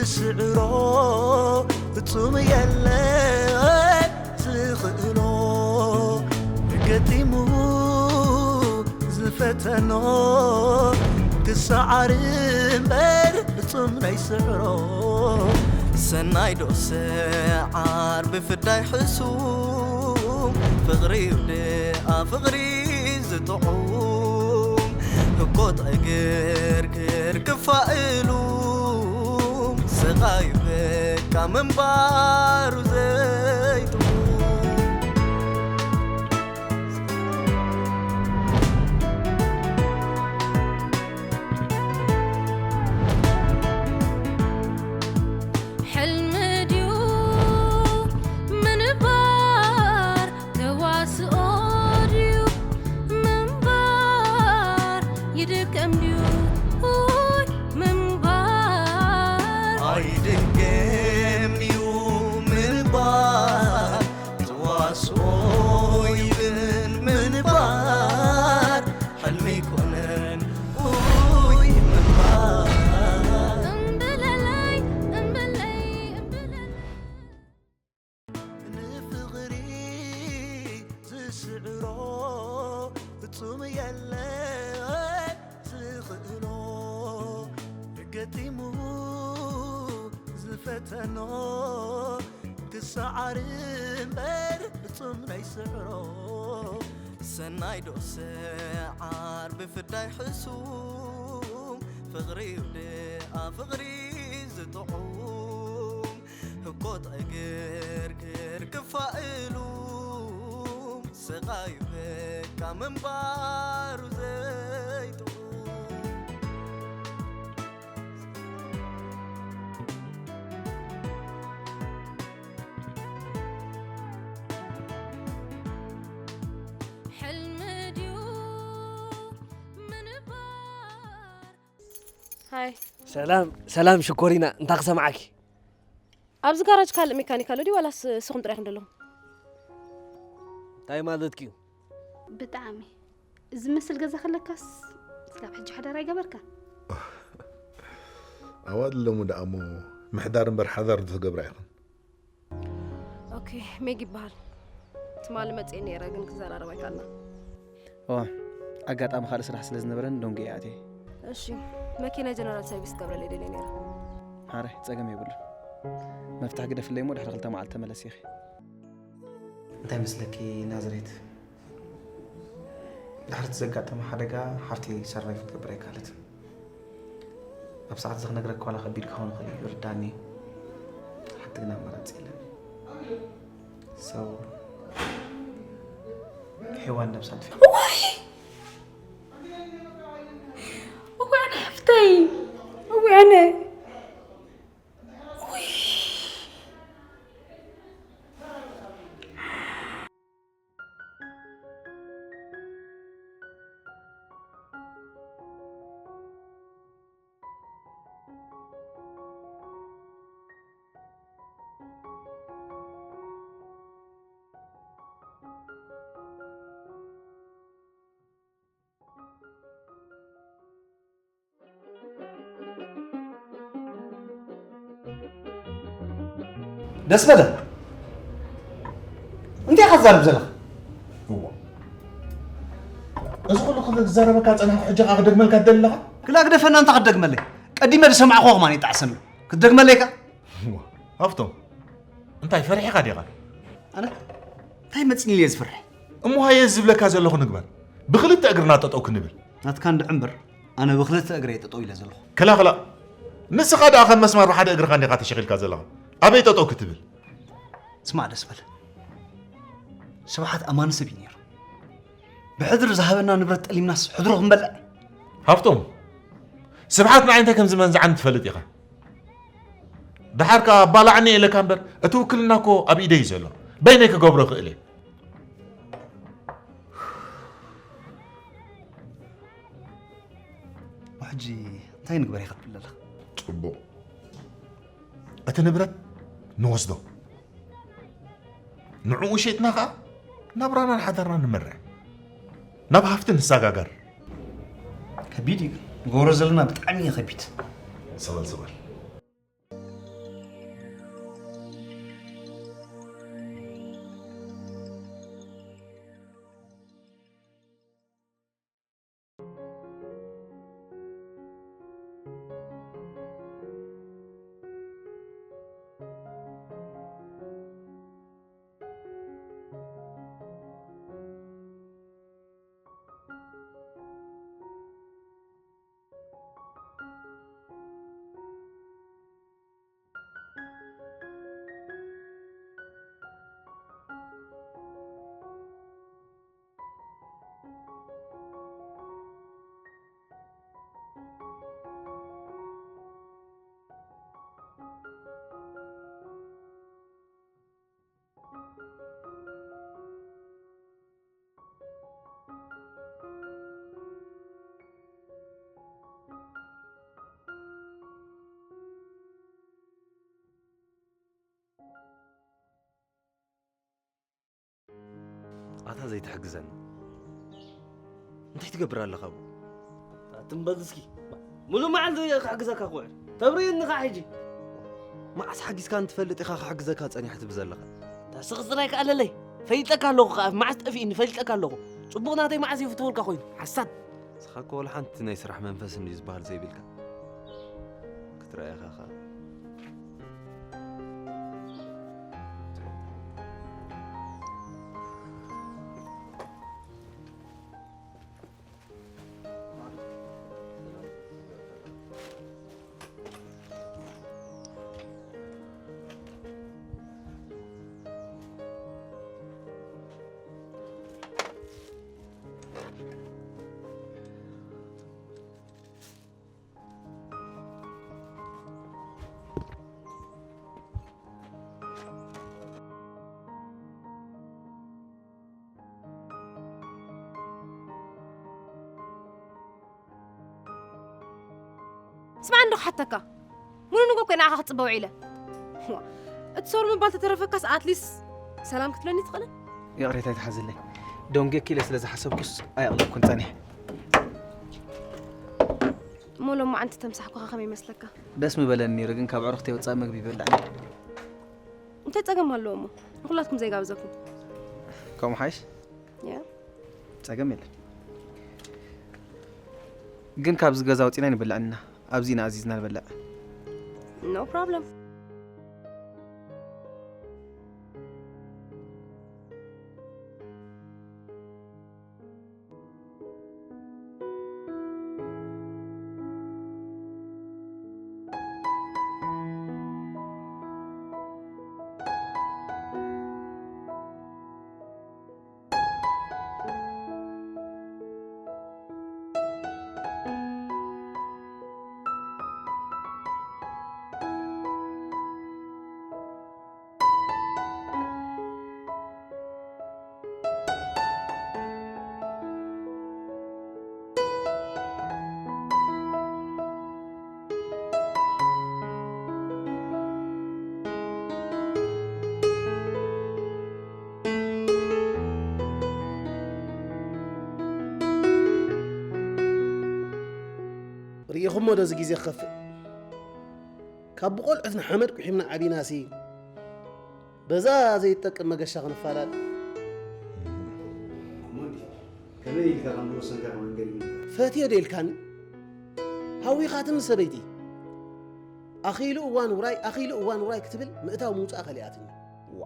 ስዕሮ ፍጹም የለን ዝኽእሎ፣ ገጢሙ ዝፈተኖ፣ ክሰዓር እምበር ፍጹም ናይ ስዕሮ። ሰናይ ዶ ሰዓር ብፍዳይ ሕሱም፣ ፍቕሪ ዩ ደኣ ፍቕሪ ዝጥዑም፣ ህኮት ዕግርግር ክፋእሉ፣ ስቓዩ በቃ ምንባሩ ዘይጥዑም። ሕልሚ ድዩ ምንባር፣ ተዋስኦ ድዩ ምንባር፣ ይድከም ድዩ ውይ ምንባር። ኣይድገም እዩ ምንባር፣ ተዋስኦ ይብን ምንባር፣ ሕልሚ ኣይኮነን ውይ ምንባር። እምብለለይ፣ እምብለይ፣ እምብለለይ። ንፍቕሪ ዝስዕሮ ፍጹም የለን ዝኽእሎ፣ ገጢሙ ዝፈተኖ፣ ክሰዓር እምበር ፍጹም ናይ ስዕሮ። ሰናይ ዶ ሰዓር ብፍዳይ ሕሱም፣ ፍቕሪ ዩ ደኣ ፍቕሪ ዝጥዑም፣ ህኮት ዕግርግር ክፋእሉ፣ ስቓዩ በቃ ምንባሩ ዘይጥዑም። ሕልሚ ድዩ ምንባር? ሃይ። ሰላም፣ ሰላም ሽኮሪና፣ እንታይ ክሰምዓኪ? ኣብዚ ጋራጅ ካልእ ሜካኒክ ኣሎ ድዩ ዋላስ ንስኹም ጥራይ ኢኹም ዘለኹም? እንታይ ማለትኪ እዩ? ብጣዕሚ ዝመስል ገዛ ከለካስ ስጋብ ሕጂ ሓዳር ኣይገበርካን? ኣዋልድ ሎሚ ደኣ እሞ ምሕዳር እምበር ሓዳር ዶ ትገብራ ኢኽን? ኦኬ፣ ሜግ ይበሃል። ትማሊ መጽኤ ነይረ ግን ክዘራረብ ኣይከኣልና። ኦ፣ ኣጋጣሚ ካልእ ስራሕ ስለ ዝነበረን ዶንጌ እየ ኣትየ። እሺ፣ መኪና ጀነራል ሰርቪስ ትገብረለይ ደልየ ነይረ። ሓራይ፣ ጸገም የብሉን። መፍትሕ ግደፍለይ እሞ ድሕሪ ክልተ መዓልቲ ተመለስ ኢኺ። እንታይ መስለኪ ናዝሬት? ድሕሪ እቲ ዘጋጠመ ሓደጋ ሓፍተይ ሰርቫይቭ ክትገብር ኣይከኣለትን። ኣብ ሰዓት እዚ ክነግረኪ ዋላ ከቢድ ክኸውን ይኽእል እዩ፣ ይርዳኒ። ሓንቲ ግን ኣማራጺ የለን። So፣ ሄዋን ነብሳ ኣጥፊኣ። እዋይ! እዋይ ኣነ ሓፍተይ! እዋይ ኣነ! እውይ! ደስ በለ። እንታይ ኢኻ ትዛረብ ዘለኻ? እዋ። እዚ ኩሉ ክዛረበካ ጸናሕኩ፣ ሕጂ ኸኣ ክደግመልካ ትደሊ ኣለኻ? ክላ ግደፈና፣ እንታይ ክትደግመለይ? ቀዲመ ዝሰማዕክዎ ከማን ይጠዓሰኒ። ክትደግመለይ ኢኻ? እዋ። ሃፍቶም፣ እንታይ ፈሪሕኻ ዲኻ? ኣነ? እንታይ መጺኒ ኢለ ዝፈርሕ? እሞ ሃየ ዝብለካ ዘለኹ ንግበር። ብኽልተ እግርና ጠጠው ክንብል። ናትካ እንድዒ እምበር፣ ኣነ ብኽልተ እግረይ ጠጠው ኢለ ዘለኹ። ክላ፣ ክላ። ንስኻ ደኣ ከም መስማር ብሓደ እግርኻ እንዲኻ ተሸኺልካ ዘለኻ። ኣበይ ጠጠው ክትብል? ስማዕ ደስ በለ። ስብሓት ኣማኒ ሰብ እዩ ነይሩ። ብሕድሪ ዝሃበና ንብረት ጠሊምናስ ሕድሩ ክንበልዕ? ሃፍቶም፣ ስብሓት ንዓይ እንታይ ከም ዝመንዝዓኒ ትፈልጥ ኢኻ። ደሓር ከኣ ኣባላዕኒ ኢለካ እምበር፣ እቲ ውክልና እኮ ኣብ ኢደይ እዩ ዘሎ። በይነይ ክገብሮ እኽእል እየ። ሕጂ እንታይ ንግበር ኢኻ ትብል ዘለኻ? ጽቡቕ። እቲ ንብረት ንወስዶ። ንዕኡ ሸጥና ኸኣ ናብራናን ሓዳርናን ንመርሕ። ናብ ሃፍቲ ንሰጋገር። ከቢድ እዩ። ንገብሮ ዘለና ብጣዕሚ እዩ ከቢድ። ሰበል፣ ሰበል። ዘይትሕግዘኒ እንታይ ትገብር ኣለኻ ኣብኡ? ትንበል እስኪ። ሙሉእ መዓልቲ ክሕግዘካ ክውዕል ተብርየኒ ኸዓ ሕጂ። መዓስ ሓጊዝካኒ ትፈልጥ ኢኻ ክሕግዘካ ጸኒሐ ትብል ዘለኻ? ታስኽ ጽራይ ከኣ ኣለለይ። ፈሊጠካ ኣለኹ ከኣ፣ መዓስ ጠፊእኒ ፈሊጠካ ኣለኹ። ጽቡቕ ናተይ መዓስ ይፍትወልካ ኮይኑ። ሓሳድ። ንስኻ እኮ ወላ ሓንቲ ናይ ስራሕ መንፈስ እንድዩ ዝበሃል ዘይብልካ። ክትረኣየኻ ከኣ። ስማዕ እንዶ ክሓተካ። ሙሉ ንጎ እኮ ንዓኻ ክጽበ ውዒለ። ዋ፣ እቲ ሶሪ ምባል ተተረፈካስ ኣትሊስ ሰላም ክትብለኒ ትኽእልን? ይቕሬታ ይትሓዘለይ። ደንጉየኪ ኢለ ስለ ዝሓሰብኩስ ኣይኣቕለልኩን ጸኒሐ። እሞ ሎማዓንቲ ተምሳሕኩኻ ከመይ ይመስለካ? ደስ ምበለኒ ነይሩ፣ ግን ካብ ኣዕሩኽተይ ወጻኢ መግቢ ይበልዕ። እንታይ ጸገም ኣለዎ እሞ? ንኹላትኩም ዘይጋብዘኩም። ከምኡ ሓይሽ? ያ። ጸገም የለን። ግን ካብዚ ገዛ ወጺና ኣይንበልዕን ኢና። ኣብዚ ኢና ኣዚዝና ንበልዕ። No problem. ርኢኹሞ ዶ እዚ ግዜ ክኸፍእ? ካብ ብቖልዑት ንሓመድ ቁሒምና ዓቢናሲ፣ በዛ ዘይትጠቅም መገሻ ክንፋላጥ። እሞ እንዲህ ከመይ ኢልካ ከም ዝወሰንካ ከመንገር እዩ። ፈትዮ ዶ ኢልካኒ? ሃዊኻትኒ ሰበይቲ። ኣኺሉ እዋን ውራይ፣ ኣኺሉ እዋን ውራይ ክትብል ምእታው ምውጻእ ከሊኣትኒ። ዋ፣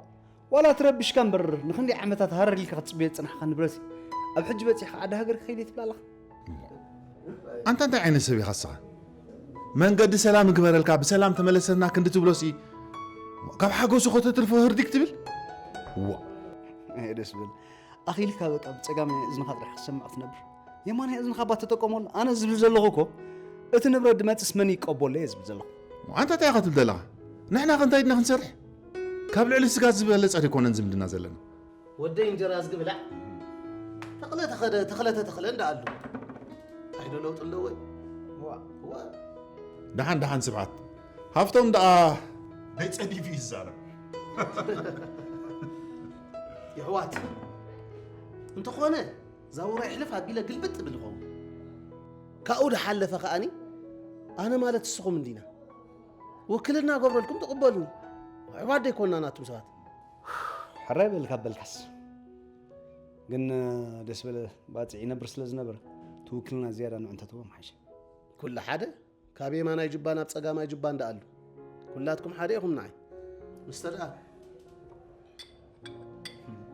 ዋላ ትረብሽካ እምበር፣ ንኽንደይ ዓመታት ሃረር ኢልካ ክትጽበዮ ዝጸናሕካ ንብረትሲ፣ ኣብ ሕጂ በጺሕካ ዓዲ ሃገር ክኸይድ እየ ትብል ኣለኻ? ኣንታ እንታይ ዓይነት ሰብ ኢኻ እስኻ? መንገዲ ሰላም ይግበረልካ፣ ብሰላም ተመለሰና ክንዲ ትብሎሲ፣ ካብ ሓጎሱ ከተትርፎ ህርዲግ ትብል? ዋ። ኣይ፣ ደስ ብል። ኣኺልካ በቃ ብጸጋማይ እዝንኻ ጥራሕ ክትሰምዕ ክትነብር። የማናይ እዝንኻ እባ ተጠቀመሉ። ኣነ ዝብል ዘለኹ እኮ፣ እቲ ንብረት ድመጽስ መን ይቀበሎ እየ ዝብል ዘለኹ። ኣንታ እንታይ ኢኻ ትብል ዘለኻ? ንሕና ከ እንታይ ድና ክንሰርሕ? ካብ ልዕሊ ስጋ ዝበለጸ ኣይኮነን ዝምድና ዘለና። ወደይ እንጀራ እዝጊ ብላዕ። ተኽለ ተኸደ፣ ተኽለ ተተኽለ እንዳ ኣሉ። እንታይ ዶ ለውጢ ኣለዎ? ዋ፣ ዋ። ደሓን፣ ደሓን ስብሓት። ሃፍቶም ደኣ ናይ ጸዲፉ እዩ ዝዛረብ። የሕዋት፣ እንተኾነ፣ እዛ ውራይ ሕልፍ ኣቢለ ግልብጥ እብል ይኸውን። ካብኡ ድሓለፈ ከኣኒ፣ ኣነ ማለት ንስኹም እንዲና። ውክልና ገብረልኩም ትቕበሉኒ። ኣሕዋት ዶ ኣይኮንና ናቱም ሰባት? ሕራይ በል ካብ በልካስ። ግን ደስ በለ ባጽዕ ይነብር ስለ ዝነበረ፣ እቲ ውክልና ዝያዳ ንዑ እንተትቦም ሓይሸ። ኩሉ ሓደ፣ ካብ የማናይ ጁባ ናብ ጸጋማይ ጁባ እንዳ ኣሉ። ኩላትኩም ሓደ ኢኹም ንዓይ። ምስተ ደኣ፣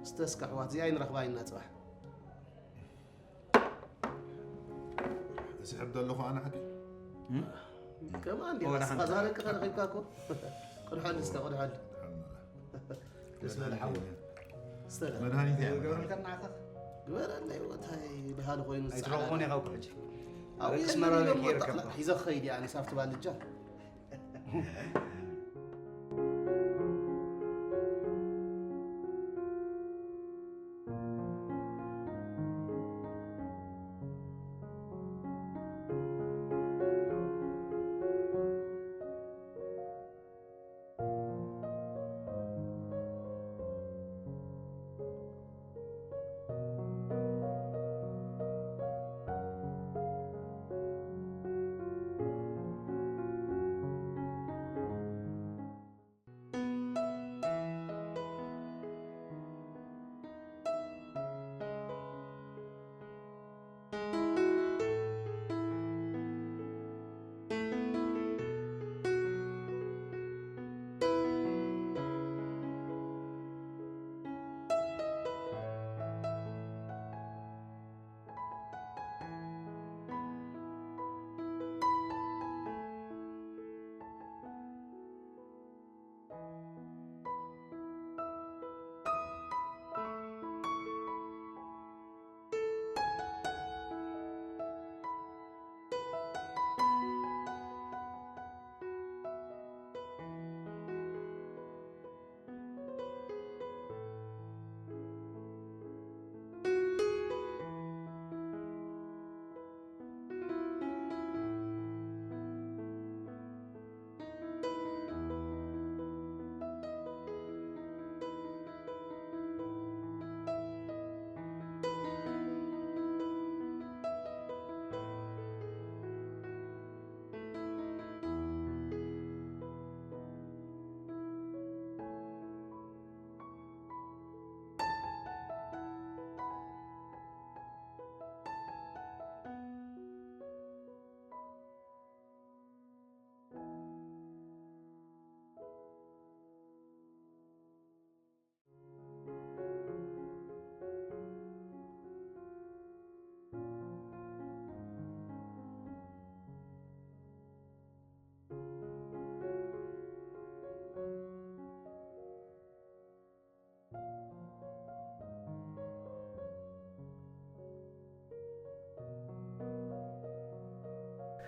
እስተ እስከ ኣሕዋት፣ እዚኣ ኣይንረኽባ ኢና ጽባሕ። እስሕብ ዘለኹ ኣነ ሓቂ። እም? ከማን እንዲኻ፣ ወላ ሓንቲ። እስኻ ዛረቂ ተረኺብካ እኮ። ቅድሖል እስከ፣ ቅድሖል። ደስ በል ሓወይ። እስተ መድሃኒት እያ። ገበረልካ ናዓኻ። ግበረለይ፣ ወታይ በሃሊ ኮይኑ ኣይትረኽቦን ዝጸዓር። ኢኻ እኮ ሕጂ። ኣብ ኣበይ ኣስመራ የለን፣ ቤት የለን፣ ይርከብካ። ጠቕላላ ሒዘ ክኸይድ እየ፣ ኣነስ ኣብቲ ባልጃ።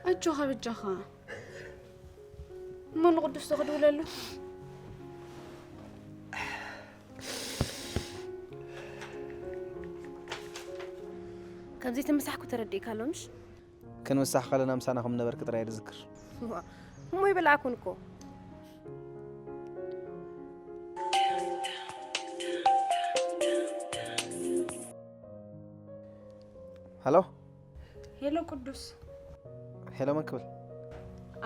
ኣጆኻ በጃኻ። እሞ ንቅዱስ ዶ ክድውለሉ? ከምዚ ተመሳሕኩ ተረዲእካ ኣሎ ምሽ? ክንምሳሕ ከለና ምሳና ከም ነበርክ ጥራይ እየ ዝዝክር። ዋ፣ እሞ ይበልዓኩን እኮ። ሃሎ። ሄሎ ቅዱስ። ሄሎ መን ክብል?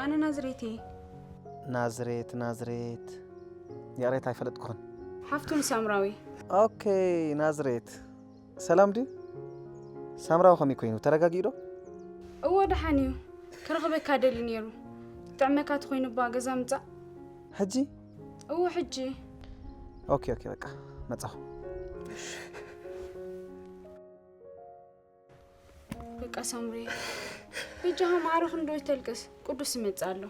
ኣነ ናዝሬት እየ። ናዝሬት፣ ናዝሬት። ይቕሬታ ኣይፈለጥኩኽን። ሓፍቱ ንሳምራዊ። ኦኬ፣ ናዝሬት። ሰላም ድዩ? ሳምራዊ ከመይ ኮይኑ? ተረጋጊኡ ዶ? እዎ ደሓን እዩ። ክረኽበካ ደልዩ ነይሩ። ጥዕመካ ተኾይኑ እባ ገዛ ምጻእ። ሕጂ? እዎ ሕጂ። ኦኬ፣ ኦኬ፣ በቃ መጻኹ። በቃ ሳምሪ፣ በጃኻ ማዕረ ክንዶ ይተልቅስ፣ ቅዱስ ይመጽእ ኣሎ።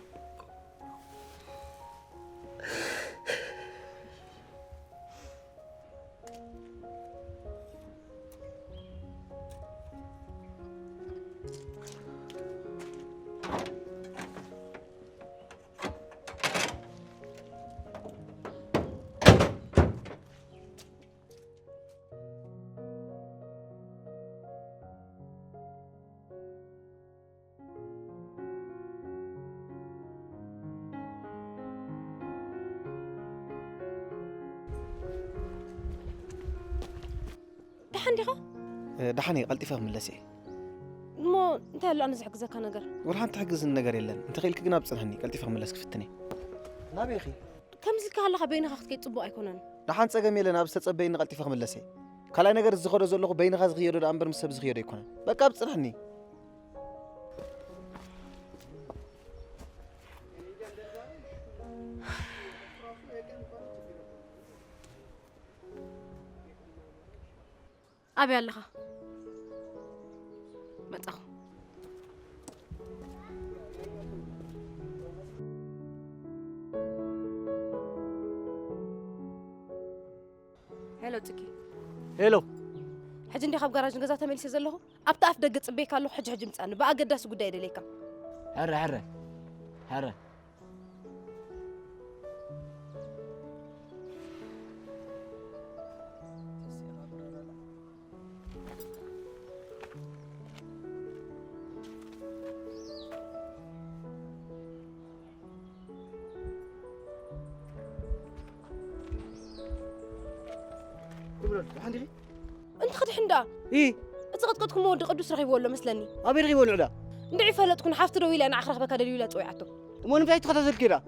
ደሓን ዲኻ? እ፣ ደሓን እየ፣ ቀልጢፈ ክምለስ እየ። እሞ እንታይ ኣሎ ኣነ ዝሕግዘካ ነገር? ወላ ሓንቲ ትሕግዝኒ ነገር የለን። እንተኽኢልኪ ግን ኣብ ጽንሕኒ፣ ቀልጢፈ ክምለስ ክፍትን እየ። ናበይ ኢኺ? ከምዚ ኢልካ ከለኻ በይንኻ ክትከይድ ጽቡቕ ኣይኮነን። ደሓን ጸገም የለን፣ ኣብ ዝተጸበይኒ ቀልጢፈ ክምለስ እየ። ካልኣይ ነገር፣ እዚ ዝኸዶ ዘለኹ በይንኻ ዝኽየዶ ደኣ እምበር ምስ ሰብ ዝኽየዶ ኣይኮነን። በቃ ኣብ ጽንሕኒ። ኣበይ ኣለኻ? መጻኹ። ሄሎ ጽኪ። ሄሎ። ሕጂ እንዲኻ ኣብ ጋራጅ ንገዛ ተመሊሰ ዘለኹ? ኣብቲ ኣፍ ደገ ጽበየካ ኣለኹ፣ ሕጂ ሕጂ ምጻኒ። ብኣገዳሲ ጉዳይ ደልየካ። ሕረ፣ ሕረ። ሕረ። ደሓን ዲኺ? እንተ ኽድሕን ደኣ። ኢ። እቲ ቀጥቀጥኩሞ ወዲ ቅዱስ ረኺብዎ ኣሎ መስለኒ። ኣበይ ረኺብዎ ንዑ ደኣ? እንድዒ ፈለጥኩ፣ ንሓፍቱ ደዊላ ንዓ ክረኽበካ ደልዩ ኢላ ጸዊዓቶ። እሞ ንምንታይ ተኸታተልኪ ደኣ?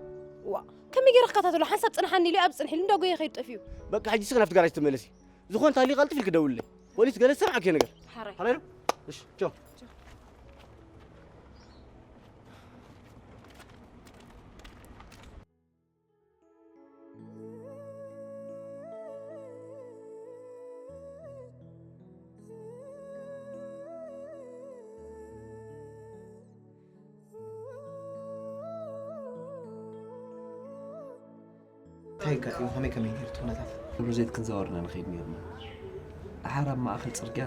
ዋ፣ ከመይ ገይረ ክከታተሎ? ሓንሳብ ጽንሓኒ ኢሉ ኣብ ጽንሒ ኢሉ እንዳጎየ ይኸይድ ጠፊኡ። በቃ፣ ሕጂ እስኺ ናብቲ ጋራጅ ተመለሲ። ዝኾነ እንተሃልዩ ቀልጢፍ ኢልኪ ደውልለይ። ፖሊስ ገለ ዝሰምዓኪ ነገር። ሓራይ። ሓራይ ዶ? እሺ፣ ቻው። እንታይ ኣጋጢሙ? ከመይ ከመይ ነይሩ እቲ ኩነታት? ደብረ ዘይት ክንዛወር ኢና ንኸይድ ነይርና። ደሓር ኣብ ማእከል ጽርግያ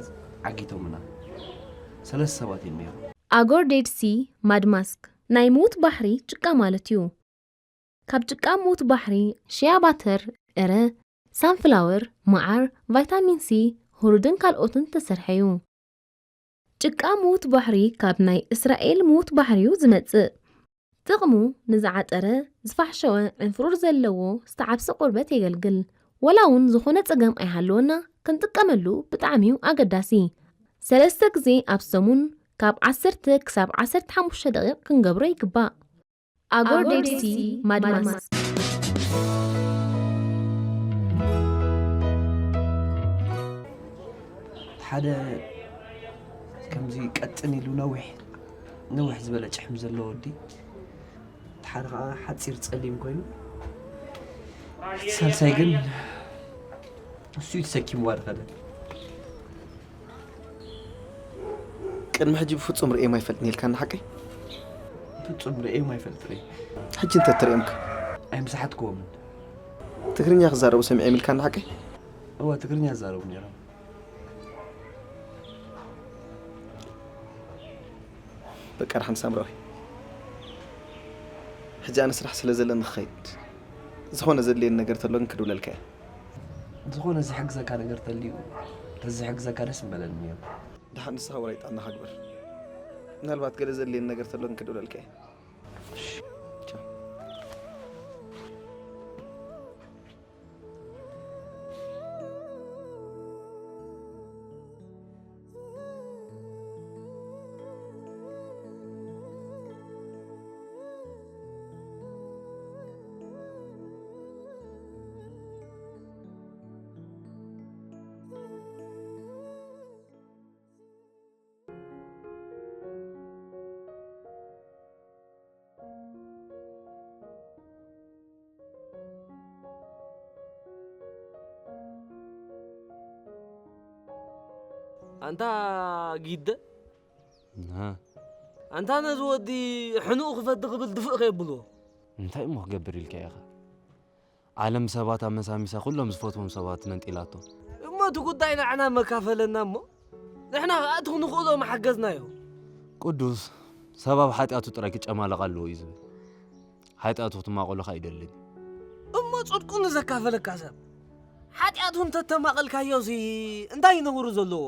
ዓጊቶምና። ሰለስተ ሰባት እዮም ነይሮም። ኣጎር ዴድ ሲ ማድ ማስክ ናይ ምዉት ባሕሪ ጭቃ ማለት እዩ። ካብ ጭቃ ምዉት ባሕሪ ሽያ ባተር፣ ዕረ፣ ሳንፍላወር፣ መዓር፣ ቫይታሚን ሲ፣ ሁሩድን ካልኦትን ዝተሰርሐ እዩ። ጭቃ ምዉት ባሕሪ ካብ ናይ እስራኤል ምዉት ባሕሪ እዩ ዝመጽእ። ጥቕሙ ንዝዓጠረ፣ ዝፋሕሸወ፣ ዕንፍሩር ዘለዎ ዝተዓብሰ ቆርበት የገልግል። ወላ እውን ዝኾነ ጸገም ኣይሃለወና ክንጥቀመሉ ብጣዕሚ እዩ ኣገዳሲ። ሰለስተ ግዜ ኣብ ሰሙን ካብ ዓሰርተ ክሳብ ዓሰርተ ሓሙሽተ ደቂቕ ክንገብሮ ይግባእ። ኣጎር ዴድ ሲ ማድማስ። ሓደ ከምዚ ቀጥን ኢሉ ነዊሕ፣ ነዊሕ ዝበለ ጭሕሚ ዘለዎ ወዲ፣ እቲ ሓደ ከዓ ሓፂር ፀሊም ኮይኑ፣ እቲ ሳልሳይ ግን እሱ እዩ ተሰኪምዋ ዝኸደ። ቅድሚ ሕጂ ብፍጹም ርእዮም ኣይፈልጥን ኢልካኒ ሓቀይ? ብፍጹም ርእዮም ኣይፈልጥን እየ። ሕጂ እንተ ትርእዮምከ? ኣይምሰሓትክዎምን። ትግርኛ ክዛረቡ ሰሚዖም ኢልካኒ ሓቀይ? እወ፣ ትግርኛ ይዛረቡ ነይሮም። በቃ ደሓን ሳምራዊ፣ ሕጂ ኣነ ስራሕ ስለ ዘለኒ ክኸይድ፣ ዝኾነ ዘድልየኒ ነገር ተሎ ግን ክድውለልካ እየ። ዝኾነ ዝሕግዘካ ነገር ተልዩ፣ ተዝሕግዘካ ደስ ምበለኒ ነይሩ። ደሓን ንስኻ ወራይ ጥዕናኻ ግበር። ምናልባት ገለ ዘድልየኒ ነገር ተሎ ግን ክድውለልካ እየ። እሺ፣ ቻው። ኣንታ ጊደ፣ ና። ኣንታ ነዚ ወዲ ሕኑኡ ክፈዲ ክብል ድፍእ ከየብልዎ። እንታይ እሞ ክገብር ኢልካ ኢኻ? ዓለም ሰባት ኣመሳሚሳ ኩሎም ዝፈትዎም ሰባት መንጢላቶ። እሞ እቲ ጉዳይ ንዓና መካፈለና እሞ ንሕና ከኣ እቲ ንኽእሎ መሓገዝናዮ። ቅዱስ፣ ሰብ ኣብ ሓጢኣቱ ጥራይ ክጨማለቕ ኣለዎ እዩ ዝብል። ሓጢኣቱ ክትማቐሉ ከኣ ኣይደልን። እሞ ጽድቁ ንዘካፈለካ ሰብ ሓጢኣቱ እንተተማቐልካዮሲ እንታይ እዩ ነውሪ ዘለዎ?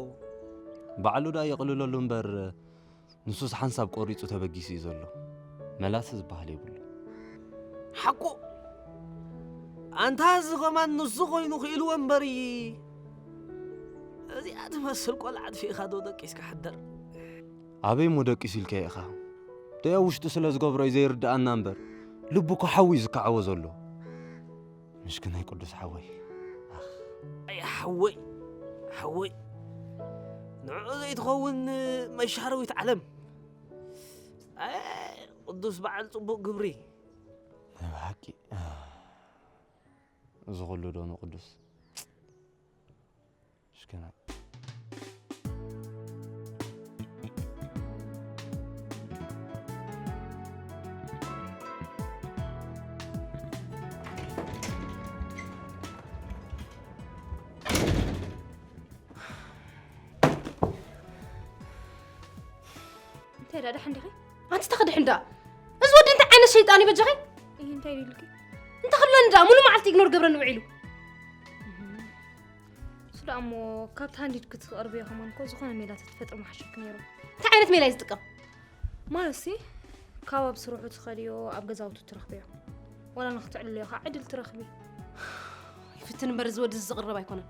ባዕሉ ደኣ የቕልለሉ እምበር፣ ንሱስ ሓንሳብ ቆሪጹ ተበጊሱ እዩ ዘሎ። መላሲ ዝበሃል የብሉ። ሓቁ። ኣንታ እዚ ኸማን ንሱ ኾይኑ ክኢልዎ እምበሪ፣ እዚኣ ትመስል ቆልዓ ኣጥፊእኻ ዶ ደቂስካ ሕደር? ኣበይ እሞ ደቂሱ ኢልካዮ ኢኻ? ደያ ውሽጡ ስለ ዝገብሮ እዩ ዘይርድኣና እምበር፣ ልቡ እኮ ሓዊ እዩ ዝከዓቦ ዘሎ። ምሽክናይ ቅዱስ ሓወይ። ኣኽ። ኣይ ሓወይ፣ ሓወይ። ንዕኡ ዘይትኸውን መሻረዊት ዓለም። ኣይ ቅዱስ በዓል ጽቡቕ ግብሪ። ናይ ብሓቂ። እዚ ኩሉ ዶ ንቅዱስ? ምሽክናይ። እንታይ ደኣ ደሓን ዲኺ? ኣንቲ ተኸድሕ እንዳ። እዚ ወዲ እንታይ ዓይነት ሸይጣን እዩ በጃኺ? እህ፣ እንታይ ኢሉ ኢልኪ? እንታይ ክብለኒ ደኣ? ሙሉ መዓልቲ ኢግኖር ገብረኒ ውዒሉ። እህ። እሱ ደኣ እሞ ካብቲ ሃንዲድኪ ትቐርብዮ ከማን እኮ ዝኾነ ሜላ ተትፈጥሪ ምሓሸኪ ነይሩ። እንታይ ዓይነት ሜላ እዩ ዝጥቀም? ማለትሲ፣ ካብ ኣብ ስርሑ ትኸድዮ፣ ኣብ ገዛውቱ ትረኽብዮ። ዋላ ንኽትዕልልዮ ኸዓ ዕድል ትረኽቢ። ይፍትን እምበር እዚ ወዲ እዚ ዝቕረብ ኣይኮነን።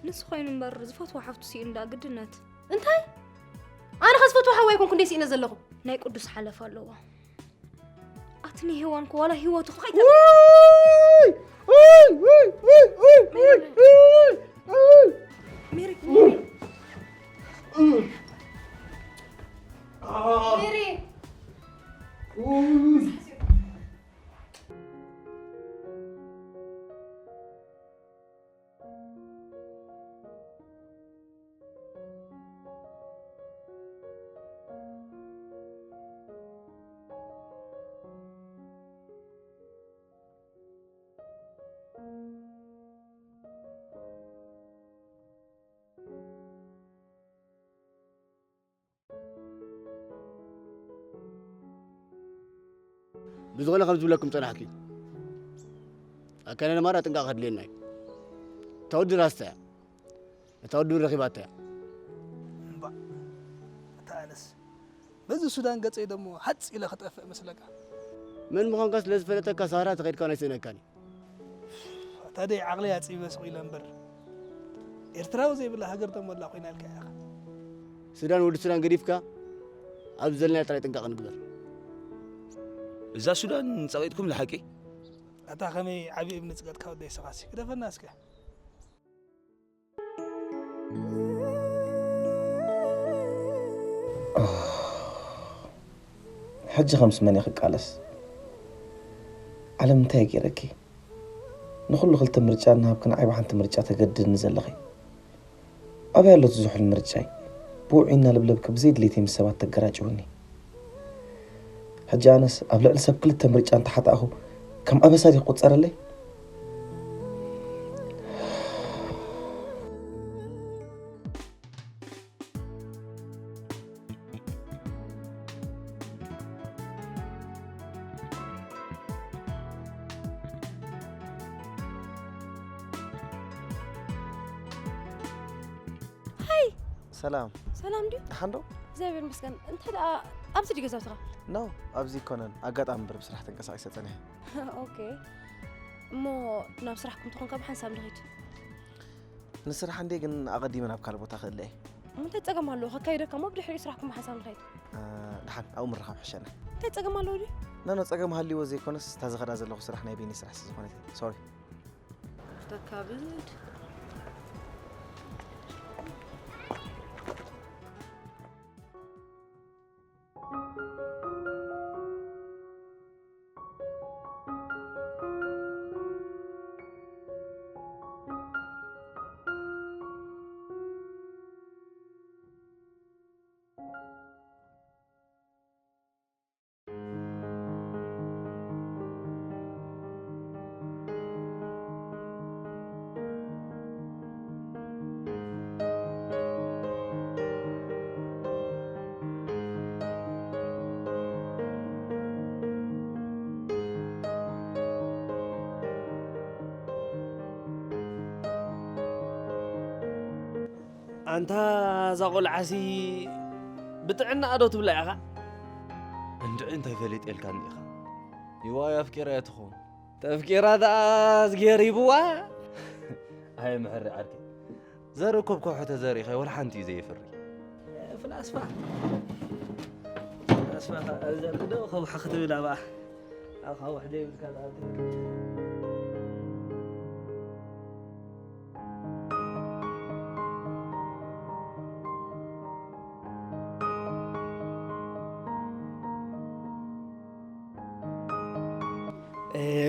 ንሱ ኮይኑ እምበር ዝፈትዋ ሓፍቱ ስኢኑ ደኣ ግድነት። እንታይ? ኣነ ኸ ዝፈትዋ ሓወይ ኣይኮንኩ እንደ ስኢነ ዘለኹ? ናይ ቅዱስ ሓለፋ ኣለዎ። ኣቲ ንሄዋን እኮ ዋላ ህይወቱ ኸይተ- ውይ! ውይ! ሜሪ፣ ሜሪ። ሜሪ። ብዝኾነ ከም ዝብለኩም ጸናሕኪ፣ ኣካይዳና ማራ ጥንቃቐ ከድልየና እዩ። እታ ወዲ ራስታ እያ። እታ ወዲ ረኺባታ እያ። እምባእ፣ እታ ኣነስ በዚ ሱዳን ገጸይ ደሞ ሃጽ ኢለ ክጠፍእ መስለካ። መን ምዃንካ ስለ ዝፈለጠካ ሳራ ተኸድካ ኣይስእነካን እዩ። ኣታ ደይ ዓቕለይ ኣጽቢበ ስቕ ኢለ እምበር፣ ኤርትራዊ ዘይብላ ሃገር ደሞ ኣላ ኮይና ኢልካ ኢኻ። ሱዳን ወዲ ሱዳን ገዲፍካ ኣብዚ ዘለና ጥራይ ጥንቃቐ ንግበር። እዛ ሱዳን ጸቒጥኩም ንሓቂ? ኣታ ከመይ ዓቢ እምኒ ጽቀጥካ ወደይ ስኻሲ? ግደፈና እስከ። ሕጂ ከምስ መን እየ ክቃለስ? ዓለም እንታይ ገይረኪ? ንኹሉ ክልተ ምርጫ እናሃብኪ ንዓይ ብሓንቲ ምርጫ ተገድድኒ ዘለኺ። ኣበይ ኣሎ እቲ ዝሑል ምርጫይ? ብውዑይ እናለብለብኪ ብዘይ ድሌተይ ምስ ሰባት ተገራጭውኒ። ሕጂ ኣነስ ኣብ ልዕሊ ሰብ ክልተ ምርጫ እንተሓጣእኹ ከም ኣበሳ ድዩ ክቑጸረለይ? ሰላም። ሰላም ድዩ? ደሓን ዶ? እግዚኣብሔር ይመስገን። እንታይ ደኣ ኣብዚ ድዩ ገዛውትኻ? ኖ፣ ኣብዚ ኣይኮነን። ኣጋጣሚ እምበር ብስራሕ ተንቀሳቒሰ ጸኒሐ። ኦኬ። እሞ ናብ ስራሕኩም ተኾንካ ብሓንሳብ ንኸይድ። ንስራሕ እንዴ ግን ኣቐዲመ ናብ ካልእ ቦታ ክእለ እየ። እሞ እንታይ ጸገም ኣለዎ? ከካይደካ እሞ ብድሕሪኡ ስራሕኩም ብሓንሳብ ንኸይድ። እ፣ ደሓን ኣብኡ ምርኻብ ሕሸና። እንታይ ጸገም ኣለዎ ድዩ? ኖ ኖ፣ ጸገም ሃልይዎ ዘይኮነስ እታ ዝኸዳ ዘለኹ ስራሕ ናይ ቤኒ ስራሕ ስለ ዝኾነት እየ። ሶሪ። ተካብድ። ኣንታ እዛ ቆልዓሲ ብጥዕናኣ ዶ ትብላ ኢኻ? እንድዒ እንታይ ፈሊጠልካኒ ኢኻ? ይዋይ ኣፍቂራ እያ ትኸውን። ተፍቂራ ደኣ ዝገር ይብዋ። ኣየ ምሕሪ ዓርከይ። ዘርኢ ኮብ ከውሒ ተዘሪእኻዮ ወላ ሓንቲ እዩ ዘየፍሪ። ፍላስፋ ፍላስፋ ዘርኢ ዶ ከውሒ ክትብል ኣብኣ ኣብ ከውሒ ዘይብልካ ደኣ ትብል።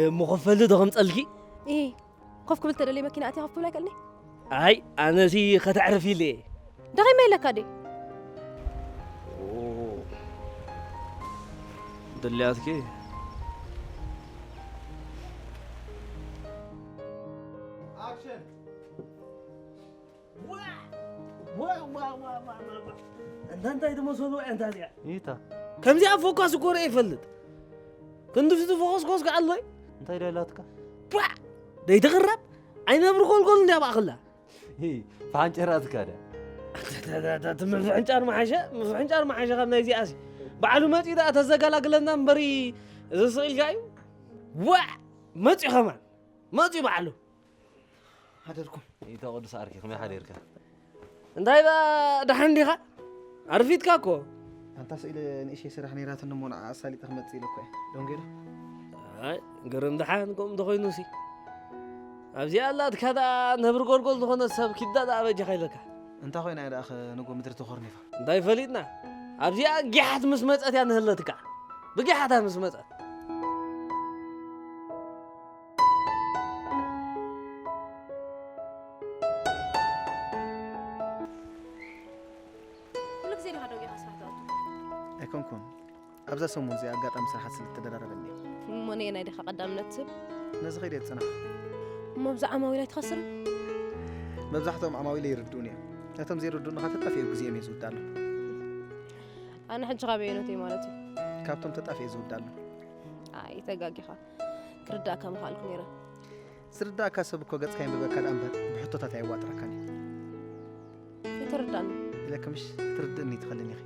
እሞ ክፈሊ ዶ ከምፀልኪ? ኢ ኮፍ ክብል ተደለየ መኪና ኣትየ ኮፍ ክብል ኣይክእልኒ። ኣይ ኣነሲ ከተዕርፊ ኢለ እየ። ደኺመ ኢለካ ድየ? ድልያትኪ እንታ እንታይ ትመስሉ እንታ እዚኣ ይታ ከምዚኣ ፎካስ እኮ ርአ ይፈልጥ ክንድፍቲ ፎኸስኮስ ከኣሎይ እንታይ ደላትካ ቧዕ ደይትቕረብ ኣይነብሪ ኮልኮል እንዲያ ባእኽላ ብሓንጨራትካ ደ ምፍሕንጫር መሓሸ ምፍሕንጫር መሓሸ ካብ ናይዚኣሲ ባዕሉ መፂኡ ደኣ ተዘጋላግለና እምበሪ እዚ ስቕ ኢልካ እዩ ዋዕ መፂኡ ኸማን መፂኡ ባዕሉ ሓደርኩም ይታ ቅዱስ ዓርኪ ከመይ ሓደርካ እንታይ ደኣ ደሓን ዲኻ ኣርፊድካ እኮ ኣንታ ስኢለ ንእሽተይ ስራሕ ነይራትኒ እሞ ንዓ ኣሳሊጠ ክመፅእ ኢለ እኮ እየ ደንጌዶ ኣይ ግርም ደሓን ከምኡ እንተኾይኑሲ ኣብዚኣ ኣላትካ ደኣ ነብሪ ጎልጎል ዝኾነ ሰብ ኪዳ ደኣ በጃኻ ኢለካ እንታይ ኮይና እየ ደኣ ንጎ ምድሪ ተኾርኒፋ እንታይ ፈሊጥና ኣብዚኣ ጊሓት ምስ መፀት እያ ንህለትካ ብጊሓታ ምስ መፀት ኩሉ ግዜ ዲኻ ደው ኢኻ ስራሕ ትኣቱ? ኣይኮንኩን ኣብዛ ሰሙን እዚኣ ኣጋጣሚ ስራሓት ስለ እተደራረበኒ እዩ እሞ ነየናይ ዲኻ ቀዳምነት ትህብ? ነዚ ከይደ የፅናሕ እሞ ብዛ ዓማዊል ኣይትኸስርን? መብዛሕትኦም ዓማዊለ ይርድኡን እዮም ነቶም ዘይርድኡኒ ኸዓ ተጣፊኦም ግዜኦም እየ ዝውዳሉ ኣነ ሕጂ ካበየኖት እየ ማለት እዩ? ካብቶም ተጣፊኤ ዝውዳሉ ኣይ ተጋጊኻ ክርዳእካ ምኽኣልኩ ነይረ ዝርዳእካ ሰብ እኮ ገጽካ የንብበካ ደኣ እምበር ብሕቶታት ኣየዋጥረካን እዩ ይተረዳኒ ኢለኪ ምሽ ክትርድእኒ ትኽእልን ኢኺ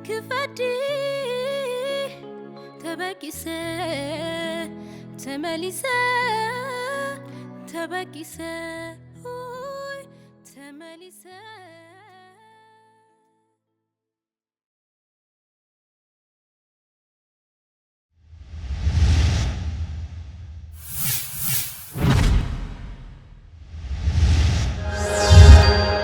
ክፈዲ ተበጊሰ ተመሊሰ ተበጊሰ ኡይ ተመሊሰ